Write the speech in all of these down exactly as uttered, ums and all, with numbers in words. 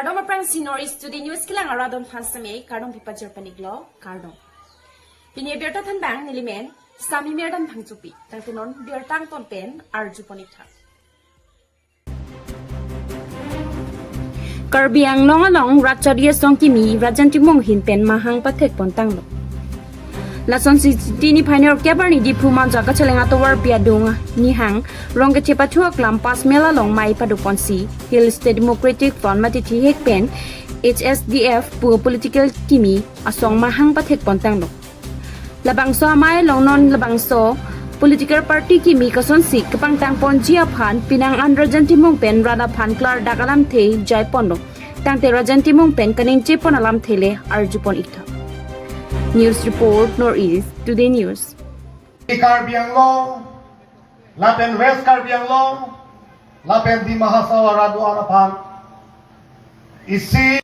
Kardom aphrangsi North East Today News kelang arat don aphan seme kardom pipajor panik lo, kardom. Pini abirta thanbang nelimen Sami Merdan Phangchopi, tangte non birta angton pen arju pon ik tha. Karbi Anglong along rat chari asong kimi Rajen Timung ahin pen mahang pathek pon tanglo. Lasonsi Chiti niphai nerkep arni Diphu Manja kacheleng atovarpi adung nihang Rongkeche Pathu aklam Pasmel along mei pado ponsi Hill State Democratic Front mate thihek pen H S D F pu political kimi asong mahang pathek pon tanglo. Labangso amei along non labangso political party kimi kosonsi kepangtang ponji aphan penang an Rajen Timung pen rat aphan klardak alamthe jai ponlo. Tangte Rajen Timung pen kaningje pon alamthe le arju pon ik tha. News report, North East Today News. Karbi Anglong, lapen West Karbi Anglong, lapen Dima Hasao arat do-an aphan isi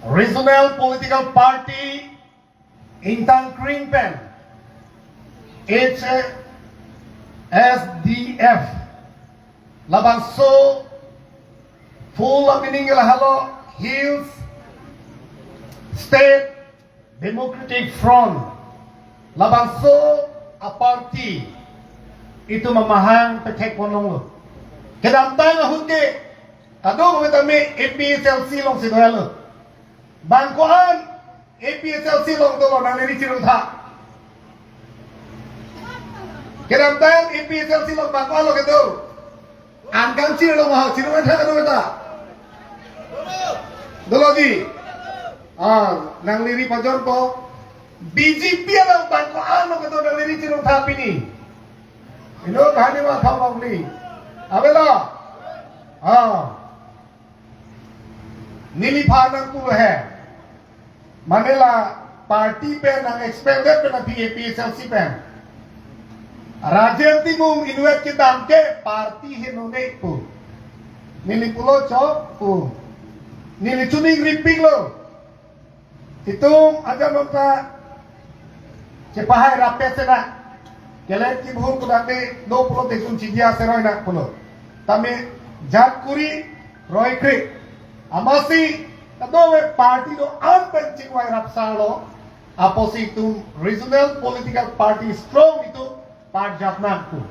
regional political party ingtang kring pen H S D F, labangso full meaning lahelo Hills State Democratic Front, labangso aparty itum amahang pathek pon longlo. Kedamtang ahut ke kadokave tame A P H L C alongsi dolo. Bang ko-an A P H L C along dolo, nangne ri chirung tha. Kedamtang A P H L C along bang ko-an lo kedo? An kangchir lo ma, chirung tha kedo ta? Dolo di. Ah, nangne ri pajor po. B J P along bang ko-an lo kedo, nangne ri chirung tha pini? Ino kahani ma tha bang ni. Avelo. Ah. Neliphan nangpulo he. Mane la party pen nang expanded pen aphi A P H L C pen. Rajen Timung inutvet kedam ke party henone pu. Neli pulo chok pu. Neli chuning ripik lo. Itum aja nonta chepahai rapet sena. Kelet kibhur kudang de do pulo te sun chidia seroi na pulo. Tame jat kuri roi kri. Amatsi kadokave party do-an pen chingvai rap sar lo. Apotsi itum regional political party strong itum parjap nangkok.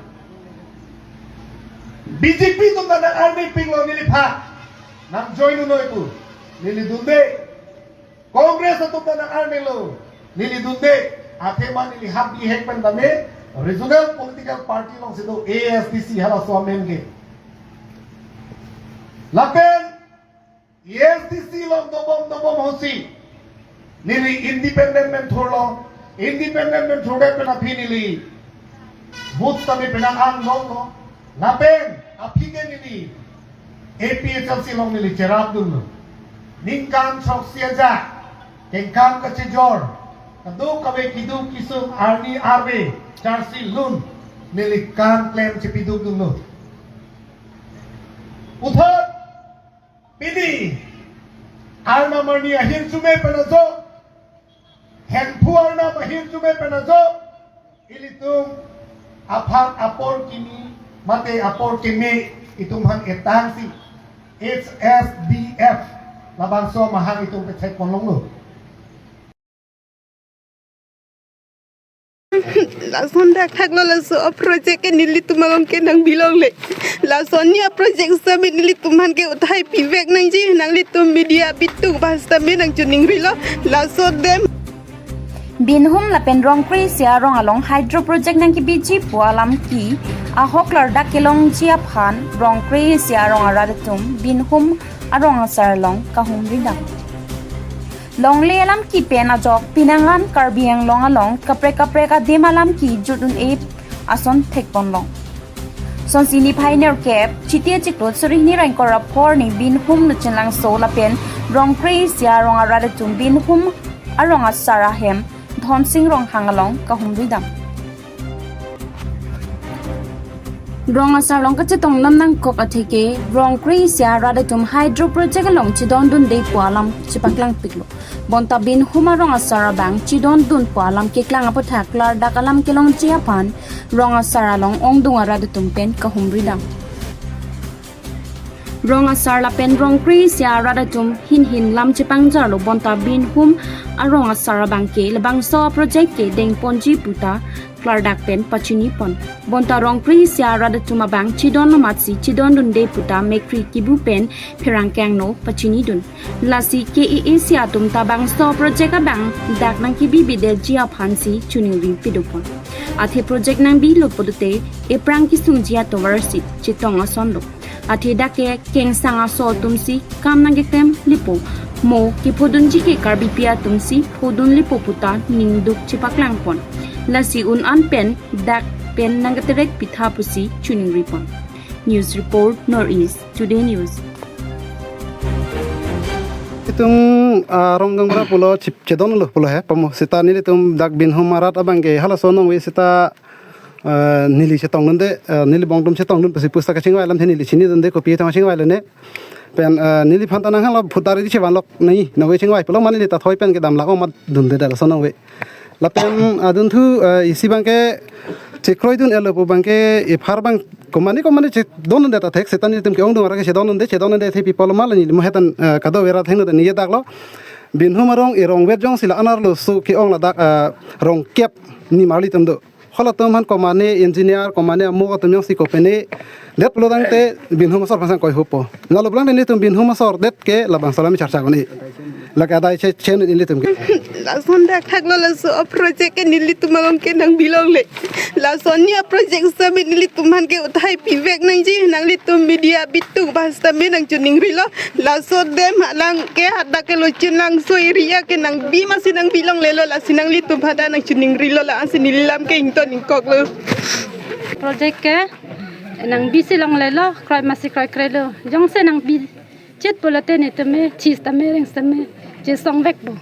B J P atum ta nang arni pik lo neliphan. Nang join noi pu. Neli dunde. Congress atum ta nang arni lo. Neli dunde. Athema neli hap di hek pen tame regional political party alongsi do A S D C halaso amen ke. Lapen A S D C along dobom dobom ahutsi neli independent pen thurlo, independent pen thurdet pen aphi neli vote tame penang an longlo. Lapen aphi ke neli A P H L C along neli cherap dunlo. Ningkan throksi aja kengkam kachejor, kadokave keduk kesung arni arve charsi lun neli kam klem chepiduk dunlo. Puthot pini arnam arni ahirjume pen ajo, Hemphu arnam ahirjume pen ajo, ilitum aphan apor kimi mate apor keme itum aphan etangsi H S D F labangso amahang itum pathek pon longlo. Lason dak thak lo laso a-project ke nelitum along ke nang bilong le. Lason ni a-project sami nelitum aphan ke uthai pivek nangji, nanglitum media bitung bas tame nang chuning rilo. Laso dem. Binhum lapen Rongkre isi arong along hydro project nang kebiji pu alam ke ahok klardak kelongji aphan Rongkre isi arong arat atum Binhum arong asar along kahumri dam. Longle alam ke pen ajok penang an Karbi Anglong along kaprek kaprek adim alam ke jut un-e ason thek pon long. Sonsi niphai nerkep Chiti achiklo suri hini ra ingkoi ra pho arni Binhum Nuchinlangso lapen Rongkre isi arong arat atum Binhum arong asar ahem Dhonsing Ronghang along kahumri dam. Rong asar along kachetong dam nangkok atheke Rongkre isi arat atum hydro project along chedondunde pu alam chepaklang piklo. Bonta Binhum arong asar abang chedondun pu alam keklang aphuthak klardak alam kelongji aphan rong asar along ongdung arat atum pen kahumri dam. Rong asar lapen rong kre-isi arat atum hin hin lam chepangjarlo bonta Binhum arong asar abangke labangso project kedeng ponji puta klardak pen pachini pon. Bonta rong kre-isi arat atum abang chedon amatsi chedondunde puta mekri kibu pen pherangke angno pachini dun. Lasi K A A C atum ta bangso project abang dak nangkebi bidetji aphansi choningri pidopon. Athe project nangbilo pulote ephrang kesungji atovar si chetong asonlo. Athe dak ke kengsang aso atumsi kam nangkeklem lipo. Mo kephodunji ke Karbipi atumsi phodun lipo puta ningduk chepaklangpon. Lasi un-an pen dak pen nangketerek pitha pusi choningripon. News report, North East Today News. Itum, ah, rong gangra pulo chip chedonlo pulo he. Pamo seta nelitum dak Binhum arat abangke halaso nongve seta, ah, neli chetongdunde, ah, neli bongtum chetongdun pusi pusta kachingvai alamthe neli chinidunde kopi thang chingvailone. Pen, ah, neliphan ta nanghanglo phutari di chevanlok nai nongve chingvai pulo mane neli ta thoi pen kedam lak-o mat dunde dalaso nongve. Lapen adunthu, eh, isi abangke chekroidun elo pu abangke ephar abang komane komane chedondunde ta thek seta nelitum ke-ongdung arat ke chedondunde chedondunde the people ma la neli mo hetan, eh, kadokave arat hengno de neli daklo. Binhum arong erong vet jongsi la anerlo su ke-ong ladak, eh, rong kep ni marli atum do. Halatum aphan komane engineer komane amo atum jongsi kopene det pulo tangte Binhum asor aphan sang koihupo. Lalo pulang nelitum Binhum asor det ke labangso alam charcha koni. Lake adai che chen nelitum ke. Lason dak thaklo laso project ke nelitum along ke nangbilongle. Lason ni project sitame nelitum aphan ke uthai pivek nangji, nanglitum media bitung bas sitame nangchoningrilo. Laso dam alang ke hadak ke Lochin Langso area ke nangbi masi nangbilonglelo, lasi nanglitum aphan ta nangchoningrilo, la-ansi neli lam ke ington ingkoklo. Project ke nangbi si longlelo, kroi masi kroikrelo. Jongsi nangbi chit pulote nelitum me, chis tame, rings tame, chesongvekpo.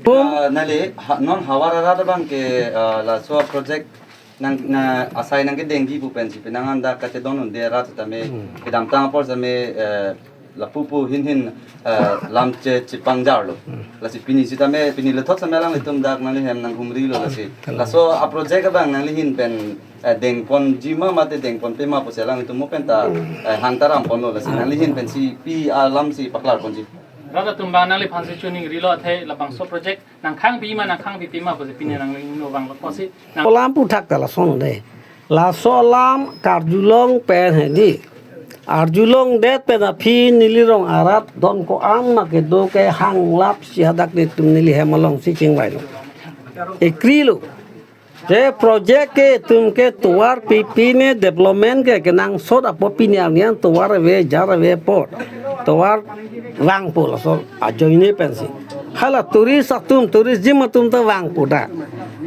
Ah, neli, ha, non havar arat abangke, ah, laso project nang, na, asai nangkedengji pu pensi penang anda kachedondunde arat tame, hmm, kedamtang apor tame, eh, lapu pu hin hin, eh, lam che chepangjarlo. Hmm. Lasi pini sitame, pini lethot sitame alanglitum dak nanglihem nanghumrilo lasi. Hmm. Laso a project abang nanglihin pen, eh, dengponji ma mate dengponpe ma pusi alanglitum mo pen ta, hmm, eh, hangta ramponlo lasi. Hmm. Nanglihin pensi pi alamsi paklarponji. Rat atum abang nangliphansi choningrilo athe labangso project nangkhangpi ma nangkhangpipe ma pusi pini nangli ingno vanglo pusi nang- Alam aphuthak ta lason de. Laso alam karjulong pen hedi. Arjulongdet pen aphi neli rong arat don ko-an ma kedo ke hanglapsi hadak nelitum nelihem alongsi chingvailo. Ekrilo. Je project ke itum ke tovar pipine development ke kenangsot apot pini arni an tovar ave jar ave apot. Tovar vangpo laso ajoine pensi. Hala tourist atum, tourism atum ta vangpo da.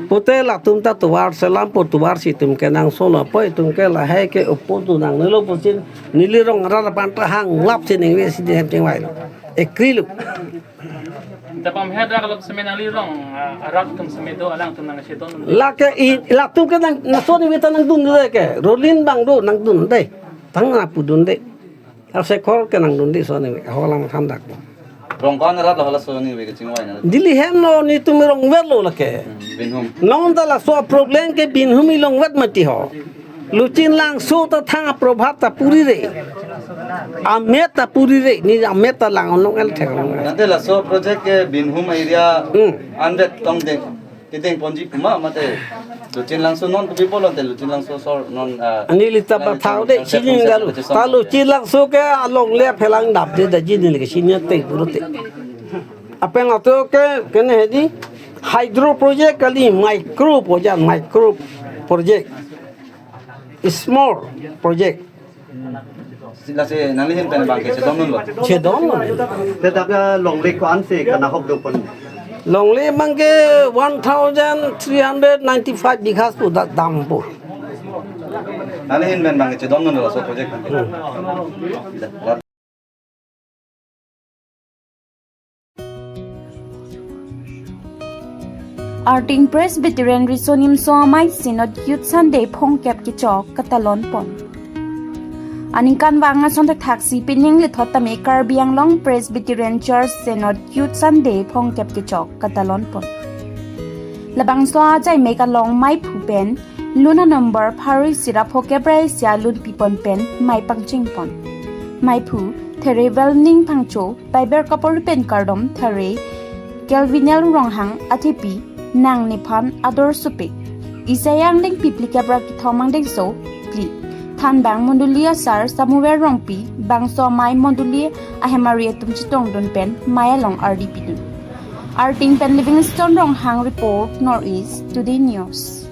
Pute latum ta tovar selampo, tovar si itum kenangsotlo apot itum ke lahai ke opor tu nangnelo pusi neli rong arat aphan ta hanglapsi ningve si nelihem chingvailo. Ekrilo. Tapam he dak lok seme nangli rong, ah, arat atum seme do alangtum nangchedon. Lake i, latum ke nang, laso ningve ta nangdunde ke. Rolin abang do nangdunde. Tang apudunde. Asekhor ke nangdunde so ningve. Holang thandak. Rong ko-an arat lo halaso ningve kachingvai na. Nelihem lo nelitum rong verlo lake. Hmm, Binhum. Non ta laso problem ke Binhum ilong vet mati ho. Lochin Langso ta thang aprobhat ta purire. Amet ta purire, ne amet ta lang onong el thek onong el. Ante laso project ke Binhum area, hmm, anvet tongdeng, kedengponji pu ma mate Lochin Langso non kopi pulo ante Lochin Langso asor non, ah, neli ta pathau de, neli ta sining galu. Ta Lochin Langso ke alongle aphelang dapde daji neli ke sining te pulote. Apeng ato ke kene hedi hydro project kali micro project, micro project. Small project. Lasi nanglihin pen abangke chedondunlo. Chedondun. Te dak longle ko-ansi kanahok dopon. Longle abangke one thousand three hundred ninety-five bighas pu da-, dampo. Nanglihin pen abangke chedondunlo laso project. Hmm. Arting Presbyterian Riso Nimso Amei Synod Youth Sunday phongkep kechok katalon pon. Aningkanvang ason thakthaksi pining lethot tame Karbi Anglong Presbyterian Church Synod Youth Sunday phongkep kechok katalon pon. Labangso ajai mek along meiphu pen lun a-number pharo isi ra phongkep ra isi alun pipon pen mei pangcheng pon. Maiphu, There Welning Phangcho, Bible Kapori pen Kardom There, Kelvinel Ronghang, Athepi, Nang Nephan Ador Supik, Isaiah Angdeng Pipli Kepra Kithom Angdeng So, Pli, Thanbang Mondoli Asar Samuel Rongpi, Bangso Amei Mondoli Ahemari atum chetongdun pen mei along ardi pidun. Arting pen Livingstone Ronghang report, North East Today News.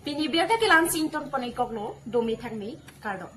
Pini birta kelang sington pon ikoklo, dome thangme, kardom.